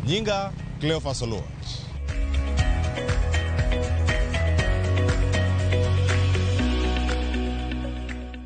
Nyinga Cleophas Oluoch.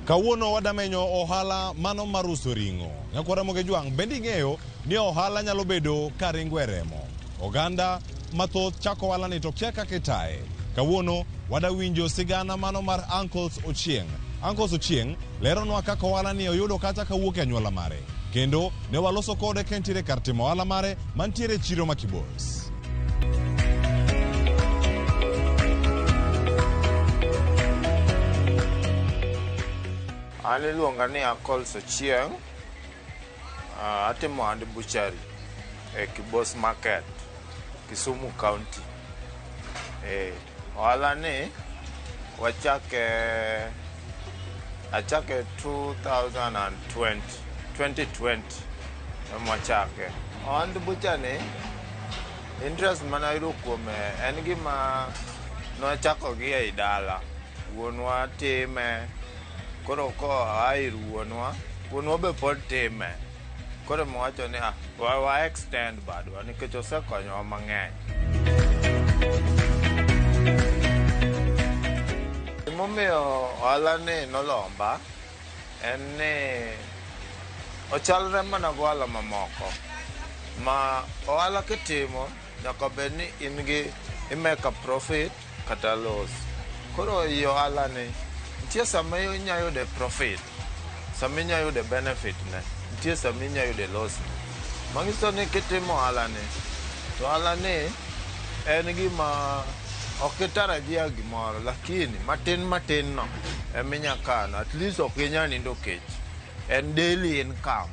Kawuono wadamenyo ohala mano mar uso ring'o. Nyakwara Mogejwang', bende ing'eyo ni ohala nyalo bedo ka ringo e remo. Oganda mathoth chako ohala ni to kia kaka itaye. Kawuono wadawinjo sigana mano mar Uncles Ochieng. Uncles Ochieng leronwa kaka ohala ni oyudo kata kawuok e anyuola mare. Kendo ne waloso kode ka entiere kar timo ohala mare mantiere e chiro ma Kibos. An iluonga ni Uncles Ochieng. Atimo ohand butchery e Kibos Market, Kisumu County. Ohala ni wachake achake 2020 2020 ema wachake. Ohand butcher ni interest mane ayudo kuome en gima nwachako gi ei dala. Wuonwa time, koro koa ir wuonwa, wuonwa be pod time. Koro ema wacho ni ah, wa extend badwa nikech osekonyowa mang'eny. Gimomiyo ohala ni nolomba en ni ochalre mana gi ohala mamoko ma ohala kitimo nyaka bed ni in gi i make a profit kata loss. Koro ei ohala ni nitie sama inya yude profit, sama inya yude benefit ne, nitie sama inya yude loss ne. Manyiso ni kitimo ohala ni, to ohala ni en gima ok itarajia gimoro, lakini matin matin no ema inya kano. At least ok inya nindo kech. En daily income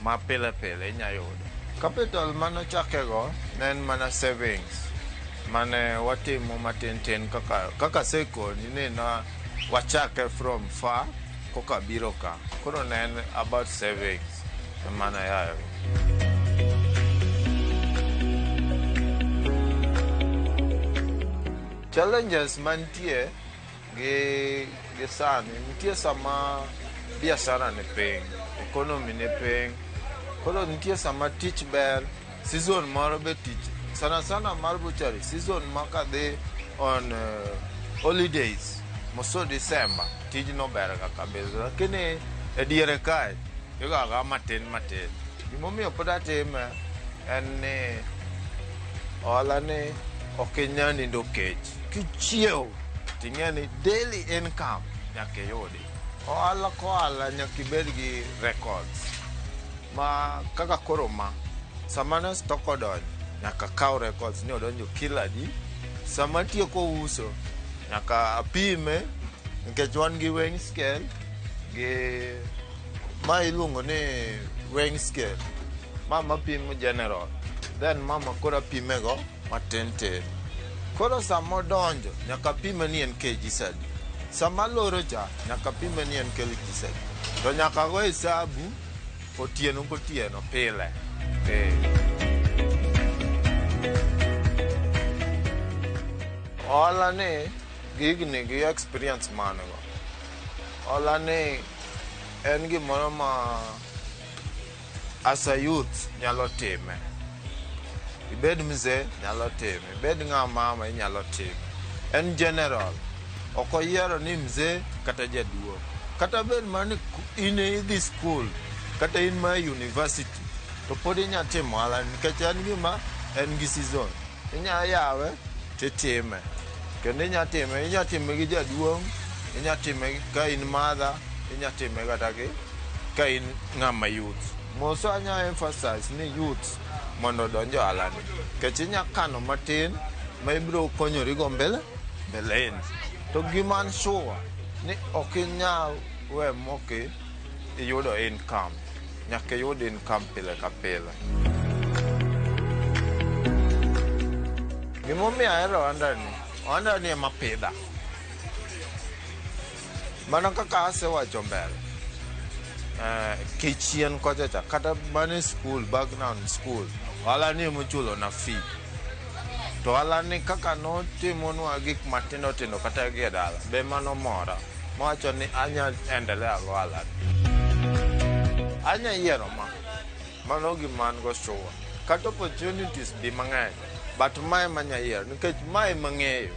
ma pile pile inya yudo. Capital manochake go ne en mana savings mane watimo matin tin kaka asekoni ni na wachake from far koka biro ka. Koro ne en about savings ema ne yaye go. Challenges mantie gi sani, nitie sama biashara ni piny, economy ni piny. Koro nitie sama tich ber, season moro be tich sana sana mar butchery, season ma kadhi on holidays moso December, tijno ber ga kabisa. Lakini e diere kae, igo agoya matin matin. Gimomiyo pod atime en ni ohala ni ok inyal nindo kech. Kichiew ting'e ni daily income nyaka iyudi. Ohala ka ohala nyaka ibed gi records. Ma kaka koro ma, sama ne stock odonjo, nyaka akaw records ni odonjo kilo adi. Sama atieko uso, nyaka apime nikech wan gi weighing scale gi ma iluongo ni weighing scale. Ma mapimo general. Then ma ma koro apime go matin tin. Koro sama odonjo, nyaka apime ni en kgs adi. Sama aloro cha, nyaka apime ni en kgs adi. To nyaka ago hesabu otieno kotieno pile. Ohala ni gi higni gi experience ma an go. Ohala ni en gimoro ma as a youth nyalo time. Ibed mzee nyalo time, ibed ng'ama mama inyalo time. En general. Ok oyiero ni mzee kata jaduong'. Kata bed mana ni in idhi school kata in ma e university to pod inya timo ohala ni nikech en gima en gi season. Inya yawe titime. Kendo inya time, inya time gi jaduong', inya time ka in mother, inya time kata gi ka in ng'ama youth. Moso anya emphasize ni youth mondo odonj e ohala ni. Nikech inya kano matin ma ibiro konyori go mbele mbeleni. To gima an sure ni ok inyal we mok iyudo income. Nyaka iyud income pile ka pile. Gimomiyo ahero ohanda ni, ohanda ni ema pidha. Mana kaka asewacho mbele, kichien kocha cha, kata mana e school, background school, ohala ni emochulo na fee. To ohala ni kaka notimonwa gik matindo tindo kata gi e dala, be mano mora. Mawacho ni anya endelea go ohala ni. Anya yiero ma, mano gima an go sure. Kata opportunities bi mang'eny, but mae ema anya yiero nikech mae ema ang'eyo,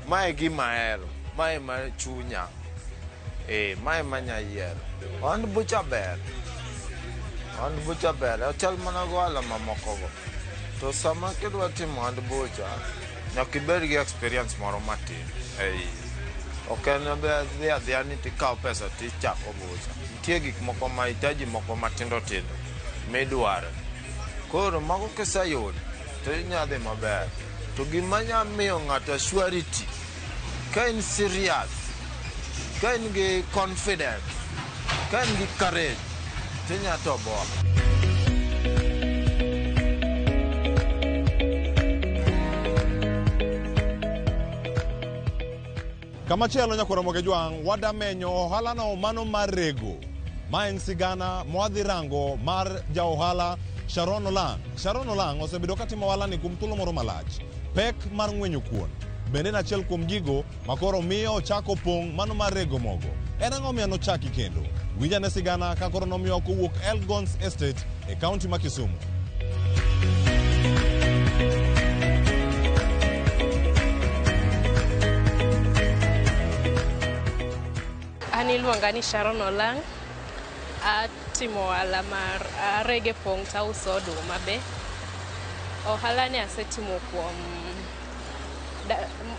mae e gima ahero, mae ema chunya. Eh, mae ema anya yiero. Ohand bucha ber. Ohand bucha ber, ochal mana gi ohala mamoko go. To sama kidwa timo ohand bucha, nyaka ibed gi experience moro matin e iye. Ok en dhi adhiya ni tikawo pesa tichako bucha. Nitie gik moko mahitaji moko matindo tindo midwaro. Koro mago kiseyudo to inya dhi maber. To gima nya miyo ng'ato surety, ka in serious, ka in gi confidence, ka in gi courage, tinya toboa. Kamachielo nyakwar Ramogi Jwang' wadamenyo ohalano mano mar rego. Ma en sigana mwadhi rango mar ja ohala Sharon Olang'. Sharon Olang' osebedo katimo ohalani kuom thuolo moro malach. Pek mar ng'wenyo kuon bende en achiel kuom gigo makoro miyo ochako pong' mano mar rego mogo. En ang'o miyo nochaki kendo? Winj ane sigana ka koro nomiyowa kowuok Elgon's Estate e kaunti ma Kisumu. An iluonga ni Sharon Olang'. Atimo ohala mar arege pong' to auso oduma be. Ohala ni asetimo kuom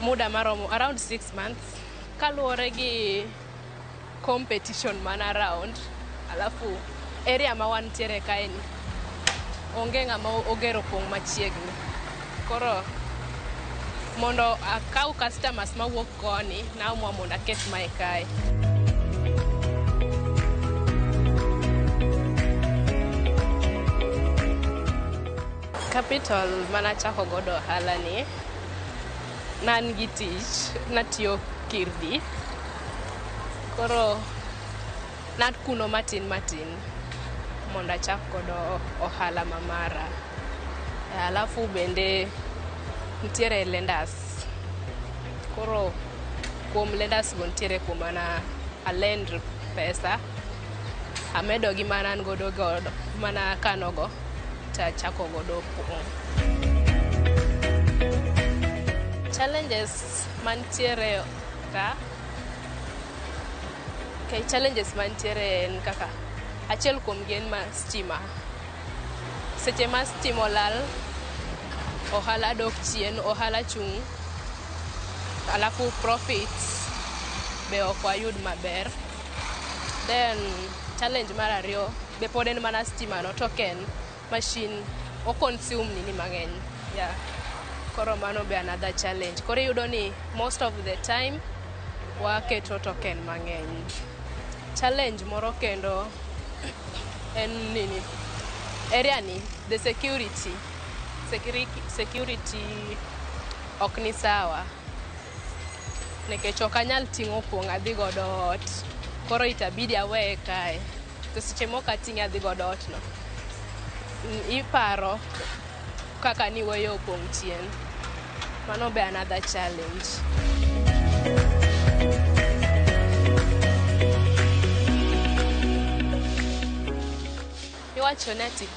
muda maromo around 6 months. Kaluwore gi competition man around, alafu area ma wantiere kae ni onge ng'ama ogero pong' machiegni. Koro mondo akaw customers mawuok koni, naamua mondo aket mae kae. Capital manachako godo ohala ni, ne an gi tich, natiyo Kirdi. Koro nakuno matin matin mondo achak godo ohala ma mara. Alafu bende nitiere lenders. Koro kuom lenders go nitiere kuma na a lend pesa, amedo gi mana an godo godo mana kano go tachako godo pong'. Challenges mantiere ka, okay, challenges mantiere en kaka achiel kuom gi en ma stima. Seche ma stima olal, ohala dok chien, ohala chung', alafu profits be ok wayud maber. Then challenge mar ariyo be pod en mana stima no to ok en machine o consume nini mang'eny. Yeah. Koro mano be another challenge. Koro iyudo ni most of the time waketo token mang'eny. Challenge moro kendo en nini area ni the security ok ni sawa nikech ok anyal ting'o pong' adhi godo ot koro itabidi aweye kae to seche mok ating'e adhi godo ot no iparo kaka niweyo opong' chien. Mano be another challenge. Iwacho ni ati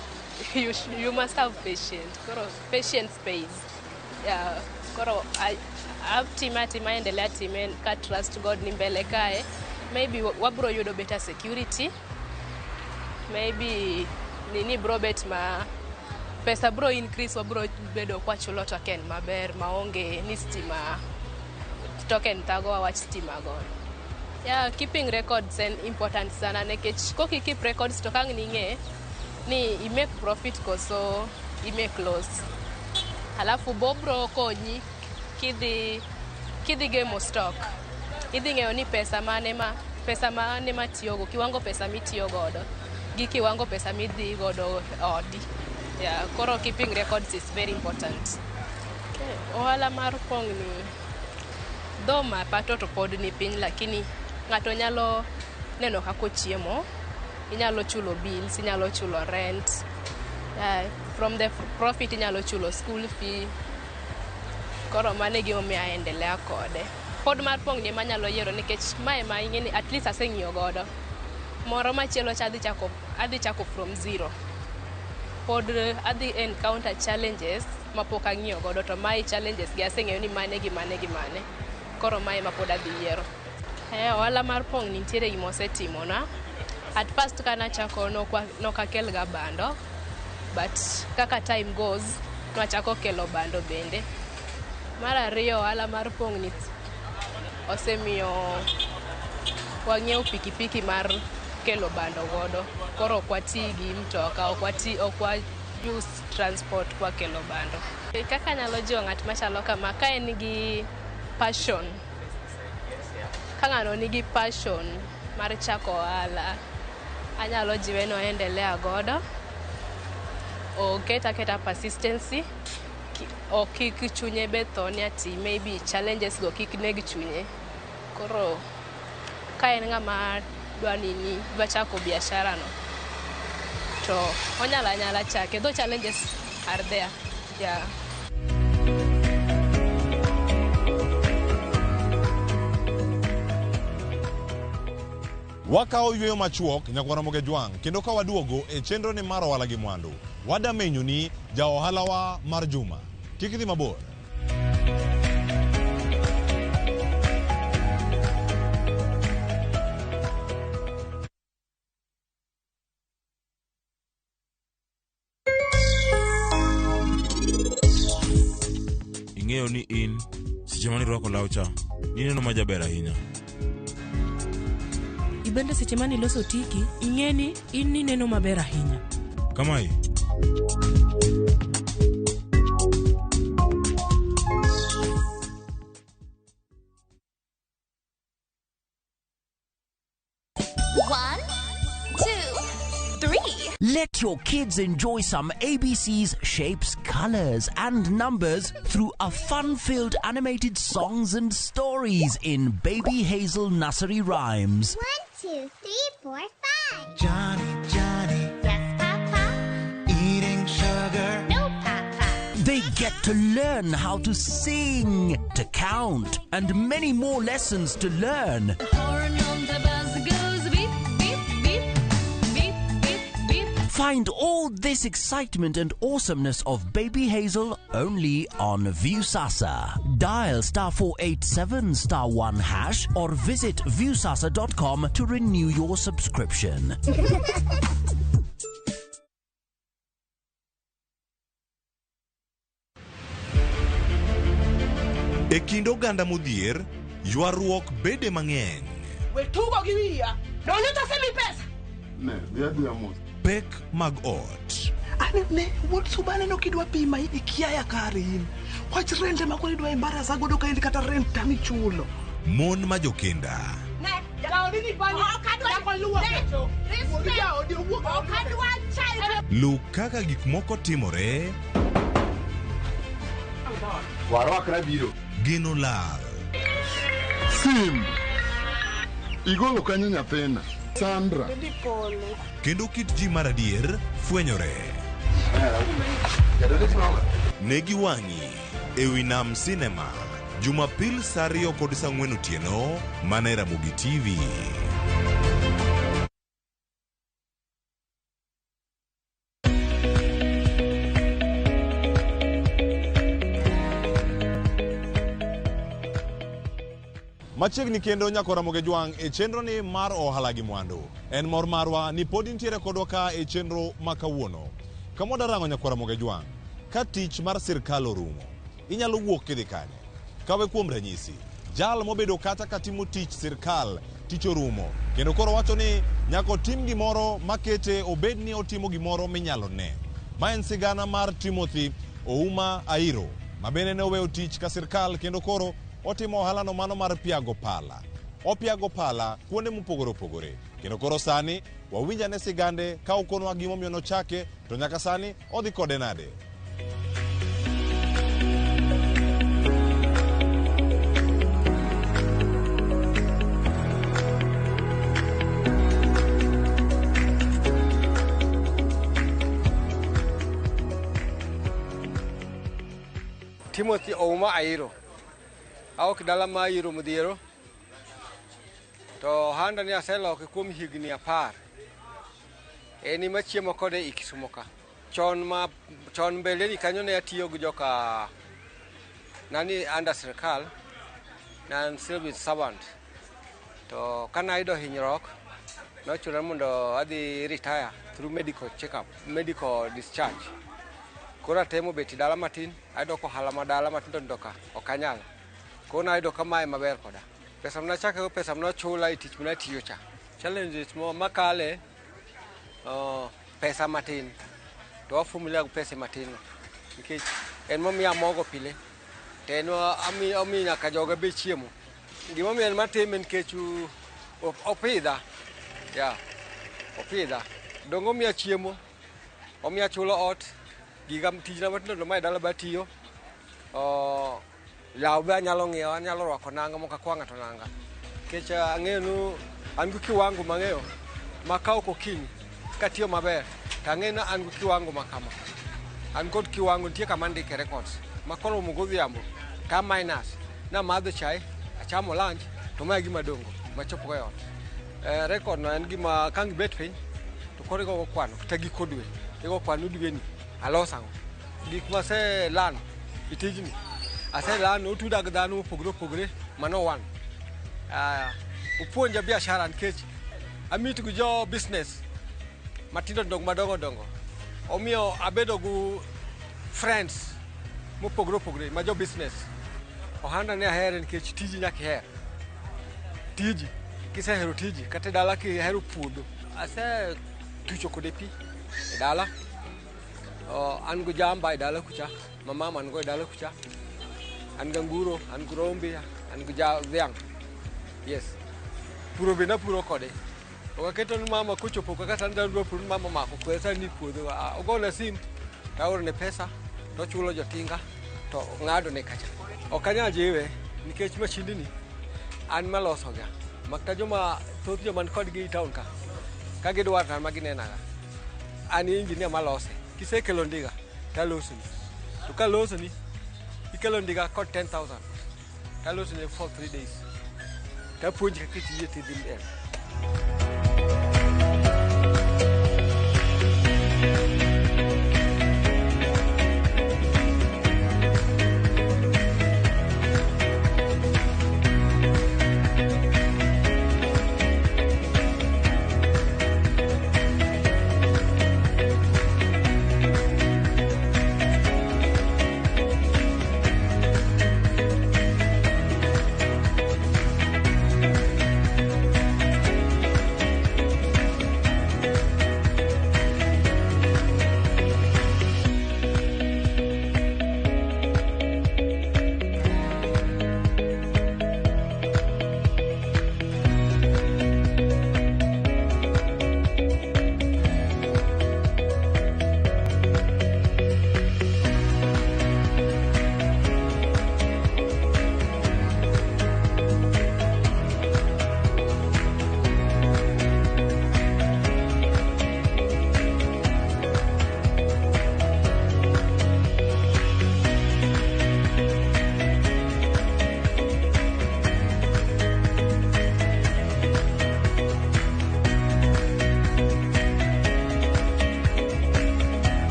you must have patience. Koro patience pays. Yeah, koro atime atima endelea time ka trust God ni mbele kae maybe wabro yudo better security, maybe nini bro bet ma pesa bro increase, wabro bedo kwachulo token maber maonge ni stima token thagowa wach stima go. Yeah, keeping records en important sana nikech koki keep records to kang' ning'e ni i make profit koso i make loss. Alafu bobro konyi kidhi gemo stock, idhi ng'eyo ni pesa mane matiyogo, kiwango pesa mitiyo godo gi kiwango pesa midhi godo odi. Yeah, koro keeping records is very important. Okay, ohala mar pong' ni though mapato to pod ni piny lakini ng'ato nyalo neno kaka ochiemo, inyalo chulo bills, inyalo chulo rent, from the profit inyalo chulo school fee. Koro mano e gimomiyo aendelea kode. Pod mar pong' ni ema anyalo yiero nikech mae ema ing'e ni at least aseng'iyo godo. Moro machielo cha adhi chako from zero. Pod adhi encounter challenges mapok ang'iyo godo to mae challenges gi aseng'eyo ni mane gi mane gi mane. Koro mae ma pod adhi yiero. Ohala mar pong' nitiere gima osetimona. At first kanachako nokakel ga bando, but kaka time goes, nwachako kelo bando bende. Mar ariyo, ohala mar pong' ni osemiyo wang'iewo pikipiki mar kelo bando godo. Koro ok wati gi mtoka, ok wati, ok wa use transport kwa kelo bando. Kaka anyalo jiwo ng'at machalo kama, ka en gi passion, ka ng'ano nigi passion mar chako ohala, anyalo jiwe ni oendelea godo. Oket aketa persistency, ok kik chunye be tho ni ati maybe challenges go kik neg chunye. Koro ka en ng'ama dwa nini, dwa chako biashara no, to onyalo anyala chake, though challenges are there. Yeah. Wakawo yweyo machuok nyakwara Moge Jwang' kendo ka waduogo e chenro ni mar ohala gi mwandu, wadamenyo ni ja ohalawa mar juma. Kik idhi mabor. Ing'eyo ni in seche mane irwako law cha nineno ma jaber ahinya. Ibende seche mane iloso tiki, ing'e ni in nineno maber ahinya. Kamae. One, two, three. Let your kids enjoy some ABC's shapes, colors, and numbers through a fun-filled animated songs and stories in Baby Hazel Nursery Rhymes. 1, 2, 3, 4, 5. Johnny, Johnny. Yes, Papa. Eating sugar. No, Papa. They get to learn how to sing, to count, and many more lessons to learn. Horn on the bus goes beep, beep, beep, beep, beep, beep. Find all this excitement and awesomeness of Baby Hazel only on Viusasa. Dial *487 *1# or visit viusasa.com to renew your subscription. E kind oganda modhier, ywaruok bede mang'eny. We tugo gi wiya. Donjo to asemi pesa. Ne, dhi adhiya mos. Pek mag ot. Ane ne, wuod suba aneno kidwa pima ikiaya kare in. Wach rente ma koro idwa embarasa godo ka in kata rent tamichulo. Mon ma jokenda. Ne, jaodi ni pani. Ok adwa luwo. Wuod jaodi owuok. Ok adwa chai. Luw kaka gik moko timore. Warwakra biro. Geno lal. Sim. Igolo kanyo nyathina. Sandra. Kendo kit ji mar adier fwenyore. Negi wang'i ewi Nam Cinema. Jumapil saa 2 kod saa 4 otieno mana e Ramogi TV. Machiegni kendo nyako Ramogi Jwang' e chenro ni mar ohala gi mwandu. En mor marwa ni pod intiere kodwa ka e chenro ma kawuono. Kama wadarango nyako Ramogi Jwang', ka tich mar sirkal orumo, inyalo wuok kidhi kanye? Kawe kuom ranyisi, jal mobedo kata katimo tich sirkal, tich orumo, kendo koro wacho ni nyaka otim gimoro makete obed ni otimo gimoro minyalo ne. Ma en sigana mar Timothy Ouma Airo, ma bende ne oweyo tich ka sirkal kendo koro otimo ohalano mano mar piago pala. Opiago pala kuonde mopogore opogore. Kendo koro sani wawinj ane sigande ka okonwa gimomiyo nochake to nyaka sani odhi kode nade. Timothy Ouma Airo. Awuok dala ma Airo Modhiero. To ohanda ni aseloke kuom higni 10. En ema chiemo kode e Kisumo ka. Chon ma chon mbeleni kanyo ne atiyo gi joka nani under sirkal, ne an civil servant. To kane ayudo hinyruok, nochuna mondo adhi retire through medical check-up, medical discharge. Koro atemo bet e dala matin, ayudo ka ohala ma dala matindo tindo ka ok anyal. Koro nayudo ka mae maber koda. Pesa manachako pesa manochula e tich manatiyo cha. Challenges mo makale, pesa matin. To wafumilia gi pesa matin. Nikech en momiya mogo pile. To en omiyo nyaka joga be chiemo. Gimomiyo en matime nikech opidha. Yeah, opidha. Donge omiya chiemo, omiya chulo ot, giga tijna matindo tindo mae dala be atiyo. Law be anyalo ng'iewo, anyalo rwako nanga mok akwa ng'ato nanga. Nikech ang'eyo ni an gi kiwango mang'eyo ma ka ok okinyi katiyo maber to ang'eyo ni an gi kiwango ma kama. An kod kiwango nitie kama andike records ma koromo godhiambo to a minus namadho chae, achamo lunch to mae e gima dongo machopo go e ot. Record no en gima ka ang' ibet piny to koro igogo kwano kata giko dwe igo kwano dweni aloso ang'o. Gik mase learn e tijni ase learn otuda gi dhano mopogore opogore mano one. Opuonja biashara nikech a meet gi jo business matindo tindo gi madongo dongo. Omiyo abedo gi friends mopogore opogore ma jo business. Ohanda ni ahere nikech tiji nyaka iher. Tiji, kisehero tiji kata e dala kihero puodho. Ase tucho kode pi e dala. An gi jamba e dala kucha, ma mama nigo e dala kucha. An gi anguro, an gi rombe, an gi dhiang'. Yes. Puro be napuro kode. Ok aketo ni mama kochopo kaka sani dwa puro ni mama omako kwer sani ni puodho. Ogona sim to aorone pesa to ochulo jotinga to ng'ado ne kacha. Ok anyal jiwe nikech mashindni an malosoga. Makata joma thoth joma ni kodgi e town ka ka gidwaro to an ma ginenaga. An e engineer malose. Kisekelo ndiga talosoni. To kalosoni ikelo ndiga kod 10,000 talosoni for 3 days. Tapuonji kaka itiyo tidhi mbele.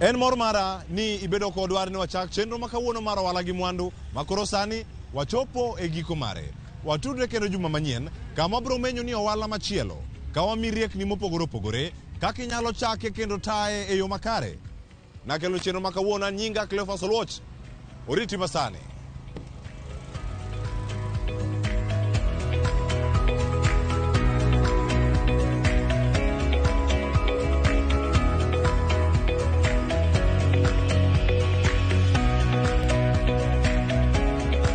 En mor mara ni ibedo kodwa ni wachak chenro ma kawuono mar ohala gi mwandu ma koro sani wachopo e giko mare. Watudre kendo juma manyien kama wabiro menyo ni ohala machielo ka wami riekni mopogore opogore kaka inyalo chake kendo taye e yo makare. Nakelo chenro ma kawuono an nyinga Cleophas Oluoch. Oriti masani.